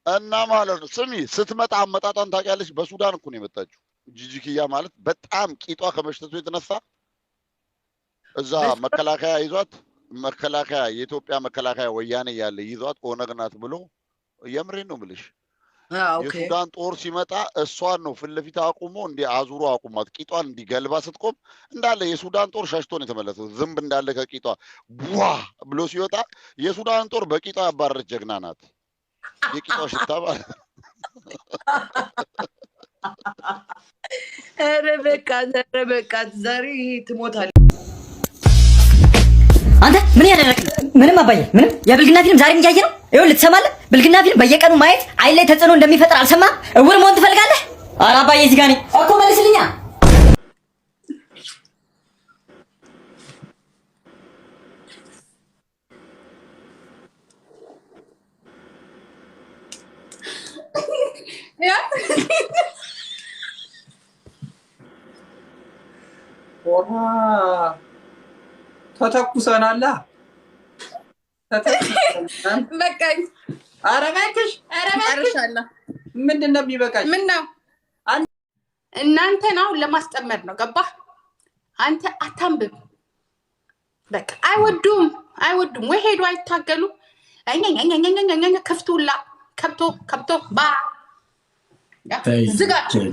እና ማለት ነው ስሚ፣ ስትመጣ አመጣጧን ታውቂያለሽ? በሱዳን እኮ ነው የመጣችው። ጂጂክያ ማለት በጣም ቂጧ ከመሽተቱ የተነሳ እዛ መከላከያ ይዟት፣ መከላከያ የኢትዮጵያ መከላከያ ወያኔ ያለ ይዟት ኦነግ ናት ብሎ፣ የምሬን ነው የምልሽ። የሱዳን ጦር ሲመጣ እሷን ነው ፊት ለፊት አቁሞ እንዲህ አዙሮ አቁሟት፣ ቂጧን እንዲህ ገልባ ስትቆም እንዳለ የሱዳን ጦር ሸሽቶ ነው የተመለሰው። ዝንብ እንዳለ ከቂጧ ቧ ብሎ ሲወጣ የሱዳን ጦር በቂጧ ያባረረች ጀግና ናት። የቂጧ ሽታ ማለት ነው። ኧረ በቃ፣ ኧረ በቃ፣ ዛሬ ትሞታለህ። አንተ ምን ያደረክ? ምንም አባዬ፣ ምንም። የብልግና ፊልም ዛሬም እያየ ነው። ይኸውልህ ትሰማለህ? ብልግና ፊልም በየቀኑ ማየት አይን ላይ ተጽዕኖ እንደሚፈጥር አልሰማህም? እውር መሆን ትፈልጋለህ? ኧረ አባዬ እዚህ ጋር ነኝ እኮ፣ መልስልኛ። ኦራ ተተኩሰናላ። ተተኩሰናል። በቃኝ። ኧረ እባክሽ፣ ኧረ እባክሽ፣ ምንድን ነው የሚበቃሽ? ምን ነው እናንተን አሁን ለማስጠመድ ነው። ገባህ? አንተ አታንብብ። በቃ አይወዱም፣ አይወዱም። ወይ ሄዱ አይታገሉ ኛኛኛኛኛኛ ክፍቱላ ከብቶ ከብቶ ባ ዝጋቸው፣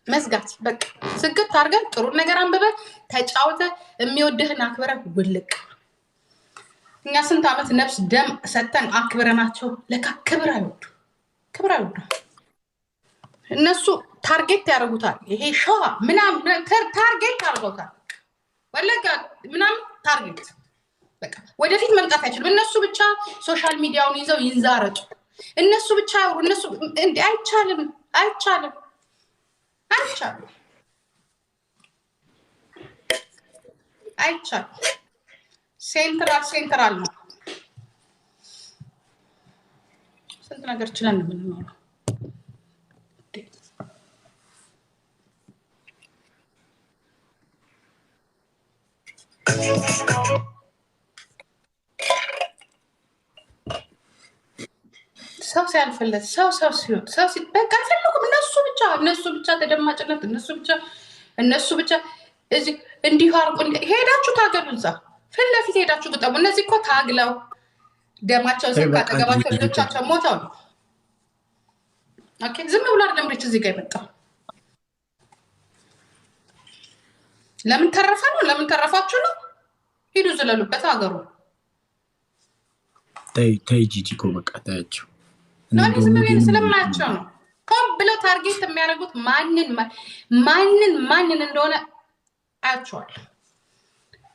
መዝጋት በቃ ዝግት አድርገህ ጥሩ ነገር አንብበህ ተጫውተህ የሚወድህን አክብረህ ውልቅ። እኛ ስንት ዓመት ነፍስ ደም ሰተን አክብረናቸው ለካ ክብር አይወዱ፣ ክብር አይወዱ። እነሱ target ያደርጉታል። ይሄ ሸዋ ምናምን target ያደርጉታል። ወለጋ ምናምን target በቃ ወደፊት መምጣት አይችሉም። እነሱ ብቻ social media ውን ይዘው ይንዛረጡ። እነሱ ብቻ ያውሩ። እነሱ እንዲ አይቻልም፣ አይቻልም፣ አይቻልም፣ አይቻልም። Central central ነው። ስንት ነገር ችለን ነው የምንኖረው። ሰው ሲያልፍለት ሰው ሰው ሲሆን ሰው በቃ አይፈልጉም። እነሱ ብቻ፣ እነሱ ብቻ ተደማጭነት፣ እነሱ ብቻ፣ እነሱ ብቻ እዚህ እንዲሁ አርቁ። ሄዳችሁ ታገሉ፣ እዛ ፊት ለፊት ሄዳችሁ ግጠሙ። እነዚህ እኮ ታግለው ደማቸው ስብ ካጠገባቸው ልጆቻቸው ሞተው ነው። Okay፣ ዝም ብሎ አይደለም ሬች እዚህ ጋር የመጣው። ለምን ተረፈ ነው? ለምን ተረፋችሁ ነው? ሂዱ ዝለሉበት ሀገሩ። ተይ ተይ ጂጂ እኮ በቃ ተያቸው። እኔ ዝም ብዬ ስለማያቸው ነው። ሆን ብለው target የሚያደርጉት ማንን ማንን ማንን እንደሆነ አያቸዋለሁ።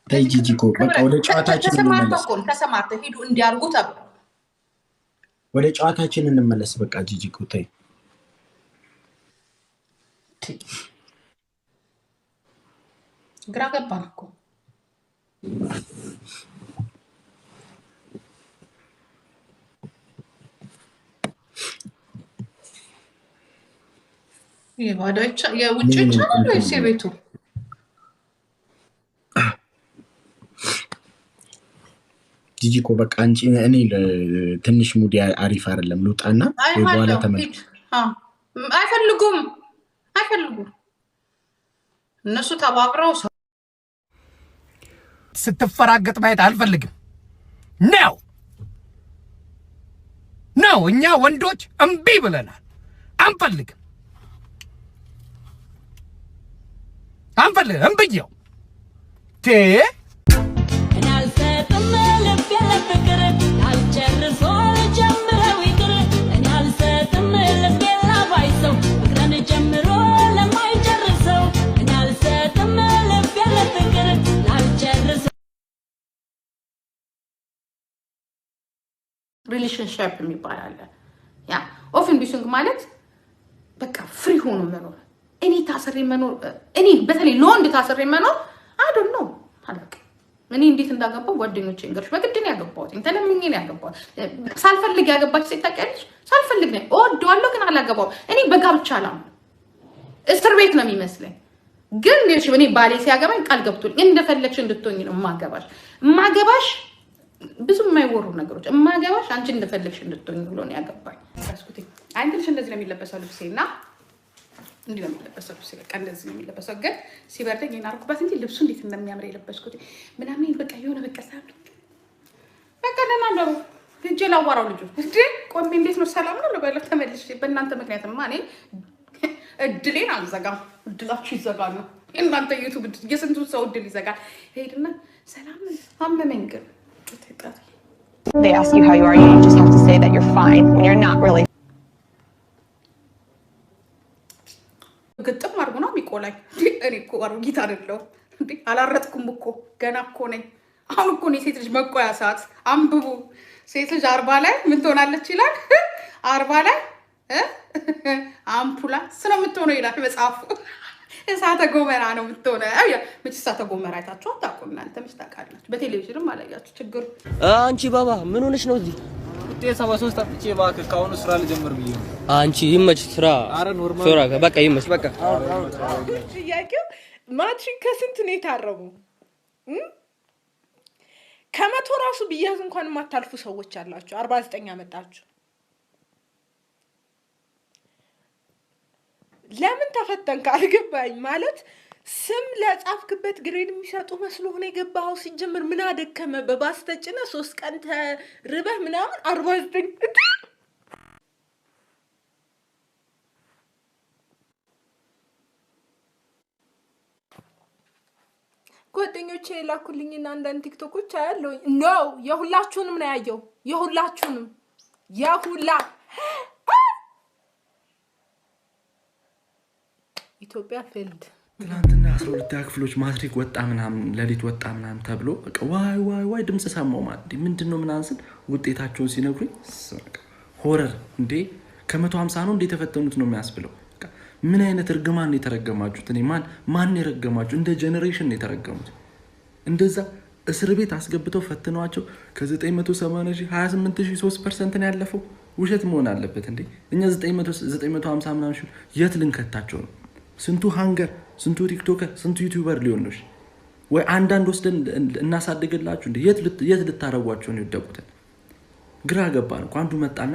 ተይ ጂጂ እኮ በቃ ወደ ጨዋታችን ተሰማርተው እንመለስ። እኮ ነው፣ ተሰማርተው ሂዱ እንዲያርጉ ተብሎ። ወደ ጨዋታችን እንመለስ። በቃ ጂጂ እኮ ተይ። ግራ ገባን እኮ። የባዶ የውጭ ይቻላል ወይስ የቤቱ? ጂጂ እኮ በቃ አንቺ እኔ ትንሽ mood አሪፍ አይደለም። ልውጣና ወይ በኋላ ተመልሼ። አይፈልጉም፣ አይፈልጉም። እነሱ ተባብረው ስትፈራገጥ ማየት አልፈልግም። ነው ነው፣ እኛ ወንዶች እምቢ ብለናል። አንፈልግም፣ አንፈልግም። እምብዬው ቴ እኔ አልሰጥም ልቤ ለፍቅር ላልጨርሶ ጀምረው ይቅር። እኔ አልሰጥም ልቤ ላባይ ሰው፣ ፍቅርን ጀምሮ ለማይጨርሰው። እኔ አልሰጥም ልቤ ለፍቅር ላልጨርሶ። Relationship የሚባል አለ። ያ offen Beziehung ማለት በቃ free ሆኖ መኖር። እኔ ታስሬ መኖር፣ እኔ በተለይ ለወንድ ታስሬ መኖር I don't know፣ አላውቅም። እኔ እንዴት እንዳገባው ጓደኞቼ እንገርሽ፣ በግድ ነው ያገባሁት። ተለምኜ ነው ያገባሁት። ሳልፈልግ ያገባች ሴት ታውቂያለሽ? ሳልፈልግ ነው፣ እወደዋለሁ ግን አላገባውም። እኔ በጋብቻ አላምንም። እስር ቤት ነው የሚመስለኝ። ግን እኔ ባሌ ሲያገባኝ ቃል ገብቶልኝ እንደፈለግሽ እንድትሆኝ ነው የማገባሽ የማገባሽ። ብዙ የማይወሩ ነገሮች የማገባሽ አንቺ እንደፈለግሽ እንድትሆኝ ብሎ ነው ያገባኝ። አይ ትንሽ እንደዚህ ነው የሚለበሰው ልብሴ እና እንዲህ ነው የሚለበሰው ልብሴ። በቃ እንደዚህ ነው የሚለበሰው። ግን ሲበርደኝ ይሄን አደረኩባት እንጂ ልብሱ እንዴት እንደሚያምር የለበስኩት ምናምን በቃ የሆነ በቃ ሳምሪ በቃ ደህና ነው። ሄጄ ላዋራው ልጁ እንዴ ቆሜ እንዴት ነው ሰላም ነው ልበለው። ተመልሼ በእናንተ ምክንያትማ እኔ እድሌን አልዘጋም። እድላችሁ ይዘጋል ነው እናንተ YouTube የስንቱን ሰው እድል ይዘጋል። ሄድና ሰላም አመመኝ ግን They ask you how you are, you just have to say that you're fine when you're not really. ግጥም አድርጎ ነው የሚቆላኝ። እኔ እኮ አሮጊት አይደለሁም እንዴ፣ አላረጥኩም እኮ ገና እኮ ነኝ። አሁን እኮ ነው የሴት ልጅ መቆያ ሰዓት። አንብቡ። ሴት ልጅ 40 ላይ ምን ትሆናለች ይላል። 40 ላይ አምፑላንስ ነው የምትሆነው ይላል መጽሐፉ። እሳተ ጎመራ ነው የምትሆነው። መች እሳተ ጎመራ አይታችሁ አታውቁም እናንተ? መች ታውቃላችሁ? በቴሌቪዥንም አላያችሁ። ችግሩ አንቺ ባባ ምን ሆነሽ ነው እዚህ? ውጤት 73 አምጥቼ እባክህ ከአሁኑ ስራ ልጀምር ብዬ ነው። አንቺ ይመች ስራ። አረ normal ስራ በቃ ይመች በቃ። ጥያቄው ማትሪክ ከስንት ነው የታረሙ? ከ100 ራሱ ብያዝ እንኳን የማታልፉ ሰዎች አላችሁ። 49 አመጣችሁ። ለምን ተፈተንክ አልገባኝ። ማለት ስም ለጻፍክበት grade የሚሰጡ መስሎ ሆነ የገባኸው። ሲጀምር ምን አደከመ? በባስ ተጭነ 3 ቀን ተርበህ ምናምን 49። ጓደኞቼ የላኩልኝና አንዳንድ ቲክቶኮች አያለሁ። No፣ የሁላችሁንም ነው ያየው። የሁላችሁንም የሁላ ኢትዮጵያ failed። ትናንትና 12ኛ ክፍሎች ማትሪክ ወጣ ምናምን ሌሊት ወጣ ምናምን ተብሎ በቃ ዋይ ዋይ ዋይ ድምፅ ሰማሁ። ማለት ምንድን ነው ምናምን ስል ውጤታቸውን ሲነግሩኝ horror እንዴ፣ ከ150 ነው እንዴ የተፈተኑት ነው የሚያስብለው። ምን አይነት እርግማን ነው የተረገማችሁት? እኔ ማን የረገማችሁ? እንደ generation ነው የተረገሙት። እንደዛ እስር ቤት አስገብተው ፈትነዋቸው ከ980 ሺህ 28 ሺህ 3% ነው ያለፈው። ውሸት መሆን አለበት እንዴ! እኛ 950 ምናምን ሺህ የት ልንከታቸው ነው? ስንቱ hanger፣ ስንቱ TikToker፣ ስንቱ YouTuber ሊሆን ነው? ወይ አንዳንድ ወስደን እናሳድግላችሁ እንዴ? የት ልታረጓቸው ነው የወደቁትን? ግራ ገባን እኮ። አንዱ መጣና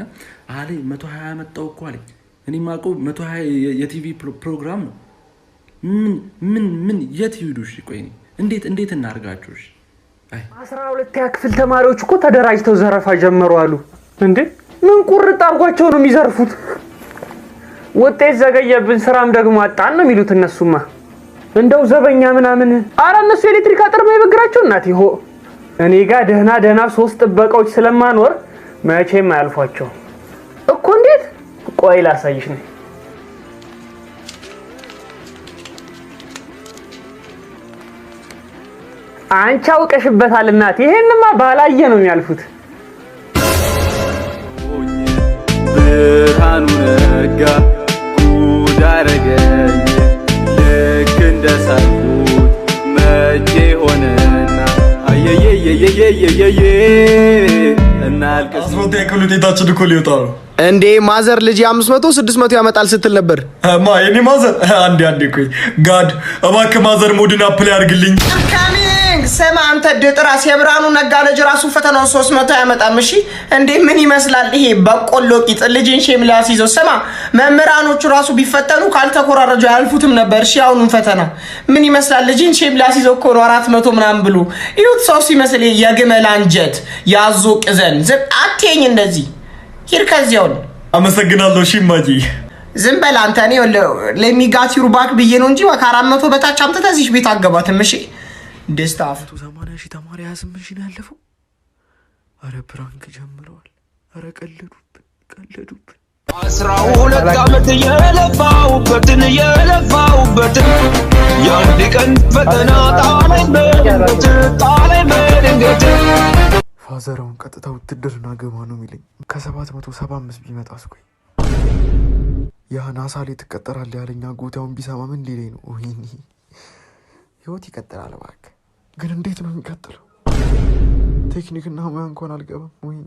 አለኝ 120 መጣው እኮ አለኝ። እኔ የማውቀው 120 የቲቪ ፕሮግራም ነው። ምን ምን ምን የት ይሂዱ? እሺ ቆይ እንዴት እናርጋችሁ? እሺ 12ኛ ክፍል ተማሪዎች እኮ ተደራጅተው ዘረፋ ጀመሩ አሉ። እንዴ ምን ቁርጥ አድርጓቸው ነው የሚዘርፉት? ውጤት ዘገየብን ስራም ደግሞ አጣን ነው የሚሉት እነሱማ። እንደው ዘበኛ ምናምን። አረ እነሱ ኤሌክትሪክ አጥር የማይበግራቸው እናቴ ሆ። እኔ ጋር ደህና ደህና 3 ጥበቃዎች ስለማኖር መቼም አያልፏቸው እኮ። እንዴት ቆይ ላሳይሽ ነው። አንቺ አውቀሽበታል እናቴ። ይሄንማ ባላየ ነው የሚያልፉት። ብርሃኑ ነጋ ጉድ አረገኝ ልክ እንደሳልኩት መቼ ሆነና አየየየየየየየ እናልቅስ። 12ኛ ክፍል ውጤታችን እኮ ሊወጣ ነው። እንዴ mother ልጅ 500 600 ያመጣል ስትል ነበር። ማ የኔ mother? አንዴ አንዴ ቆይ፣ God እባክህ mother mode ን apply አድርግልኝ። Coming። ስማ አንተ ድጥራስ፣ የብርሃኑ ነጋ ልጅ ራሱ ፈተናውን 300 አያመጣም። እሺ እንዴ ምን ይመስላል ይሄ በቆሎ ቂጥ? ልጅን shame ሊያስይዘው። ስማ መምህራኖቹ ራሱ ቢፈተኑ ካልተኮራረጁ አያልፉትም ነበር። እሺ አሁኑን ፈተና ምን ይመስላል? ልጅን shame ሊያስይዘው እኮ ነው 400 ምናምን ብሎ ይሁት ሰው ሲመስል የግመል አንጀት ያዞ ቅዘን። ዝም አትየኝ እንደዚህ፣ ሂድ ከዚያውን። አመሰግናለሁ። እሺ እማዬ። ዝም በል አንተ። እኔ let me got your back ብዬ ነው እንጂ ከ400 በታች አምጥተህ እዚህ ቤት አገባትም። እሺ ደስታ 80 ሺህ ተማሪ 28 ሺህ ነው ያለፈው። አረ prank ጀምረዋል። አረ ቀለዱብን ቀለዱብን። 12 ዓመት የለፋሁበትን የለፋሁበትን የአንድ ቀን ፈተና ጣለኝ በድንገት ጣለኝ በድንገት። Father አሁን ቀጥታ ውትድርና ገባ ነው የሚለኝ። ከ775 ቢመጣስ? ቆይ ያ ናሳ ላይ ትቀጠራለህ ያለኝ አጎቴ አሁን ቢሰማ ምን ሊለኝ ነው? ወይኔ ህይወት ይቀጥላል። እባክህ ግን እንዴት ነው የሚቀጥለው? ቴክኒክና ሙያ እንኳን አልገባም። ወይኔ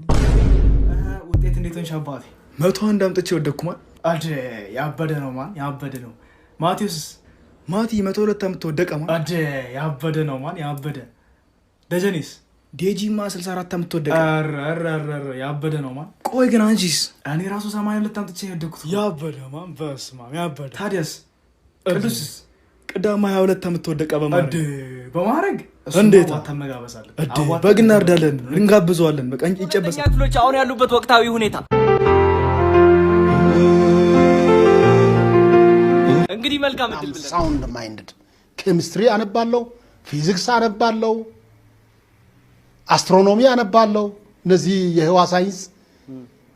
ውጤት እንዴት ሆንሽ አባቴ? 101 አምጥቼ ወደኩ ማን። አድ ያበደ ነው ማን፣ ያበደ ነው። ማቴዎስ? ማቲ 102 አምጥቶ ወደቀ ማን። አድ ያበደ ነው ማን፣ ያበደ። ደጀኔስ? ዴጂማ 64 አምጥቶ ወደቀ። ኧረ ኧረ ኧረ ያበደ ነው man። ቆይ ግን አንቺስ? እኔ ራሱ 82 አምጥቼ ነው የወደኩት። ያበደ man፣ በስመ አብ ያበደ። ታዲያስ ቅዱስስ? ቅዳማ 22 አምጥቶ ወደቀ በማድረግ። በማድረግ? እንዴት መጋበዝ አለብን። እዴ በግ እናርዳለን፣ እንጋብዘዋለን። በቃ ይጨበሳል። ክፍሎች አሁን ያሉበት ወቅታዊ ሁኔታ እንግዲህ መልካም እድል ብለን Sound minded chemistry አነባለሁ፣ ፊዚክስ አነባለሁ፣ astronomy አነባለሁ። እነዚህ የህዋ ሳይንስ፣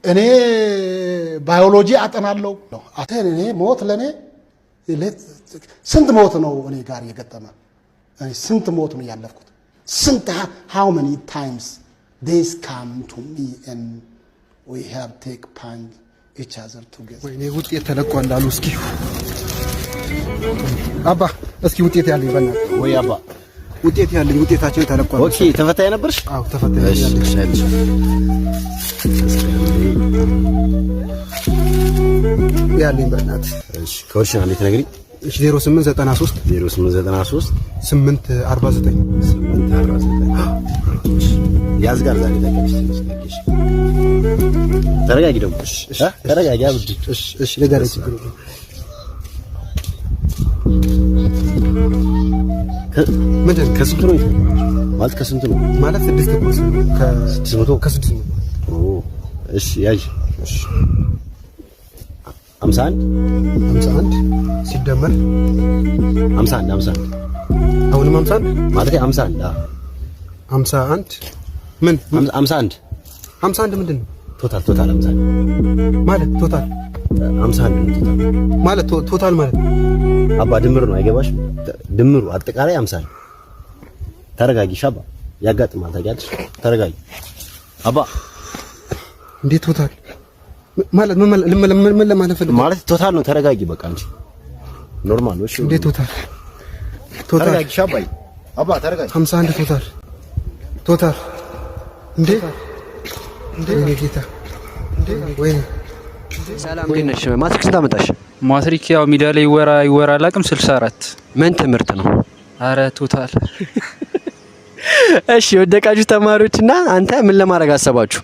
እኔ ባዮሎጂ አጠናለሁ። እኔ ሞት ለእኔ ስንት ሞት ነው እኔ ጋር የገጠመ? እኔ ስንት ሞት ነው ያለፍኩት? ስንት how many times this come to me and we have take punch each other together። ወይኔ ውጤት ተለቋል አሉ። እስኪ አባ፣ እስኪ ውጤት ያለኝ በእናትህ። ወይ አባ። ውጤት ያለኝ፣ ውጤታቸው ተለቋል። Okay፣ ተፈታኝ ነበርሽ? አዎ፣ ተፈታኝ። እሺ፣ እሺ፣ አይዞሽ። ያለኝ በእናትህ። እሺ፣ ከወርሽን አንዴ ትነግሪኝ። እሺ፣ 0893 0893 849። 849። ያዝ ጋር ዛሬ ታውቂያለሽ። ትንሽ ታውቂያለሽ። ተረጋጊ ደግሞ፣ እሺ ተረጋጊ። አብዲ። እሺ እሺ፣ ንገረኝ፣ ችግር የለም። ምንድን ከስንቱ ነው ማለት፣ ከስንቱ ነው ማለት? ስድስት እኮ ከ600። ከ600። ኦ እሺ፣ ያዥ። እሺ፣ 51። 51 ሲደመር 51፣ 51። አሁንም 51። ማለት 51፣ አዎ። 51 ምን? 51። 51 ምንድን ነው? Total 51። ማለት total? 51 ነው total። ማለት total ማለት አባ ድምር ነው፣ አይገባሽም? ድምሩ አጠቃላይ 51። ተረጋጊ ሻባ፣ ያጋጥማል ታውቂያለሽ። ተረጋጊ አባ። እንዴት total ማለት? ምን ምን ለማለት ፈልገህ? ማለት total ነው። ተረጋጊ በቃ፣ አንቺ normal ነው። እሺ። እንዴት total total? ተረጋጊ ሻባይ፣ አባ ተረጋጊ። 51 total total እንዴ እንዴ፣ ወይኔ ጌታ፣ ወይኔ። ሰላም፣ እንዴት ነሽ? ማትሪክ ስንት አመጣሽ? ማትሪክ ያው ሚዲያ ላይ ይወራ ይወራ አላውቅም። 64። ምን ትምህርት ነው? አረ total። እሺ፣ የወደቃችሁ ተማሪዎች እና አንተ ምን ለማድረግ አሰባችሁ?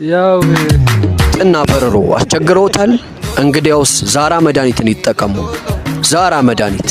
ያው እና በረሮ አስቸግረውታል። እንግዲያውስ ዛራ መድኃኒትን ይጠቀሙ። ዛራ መድኃኒት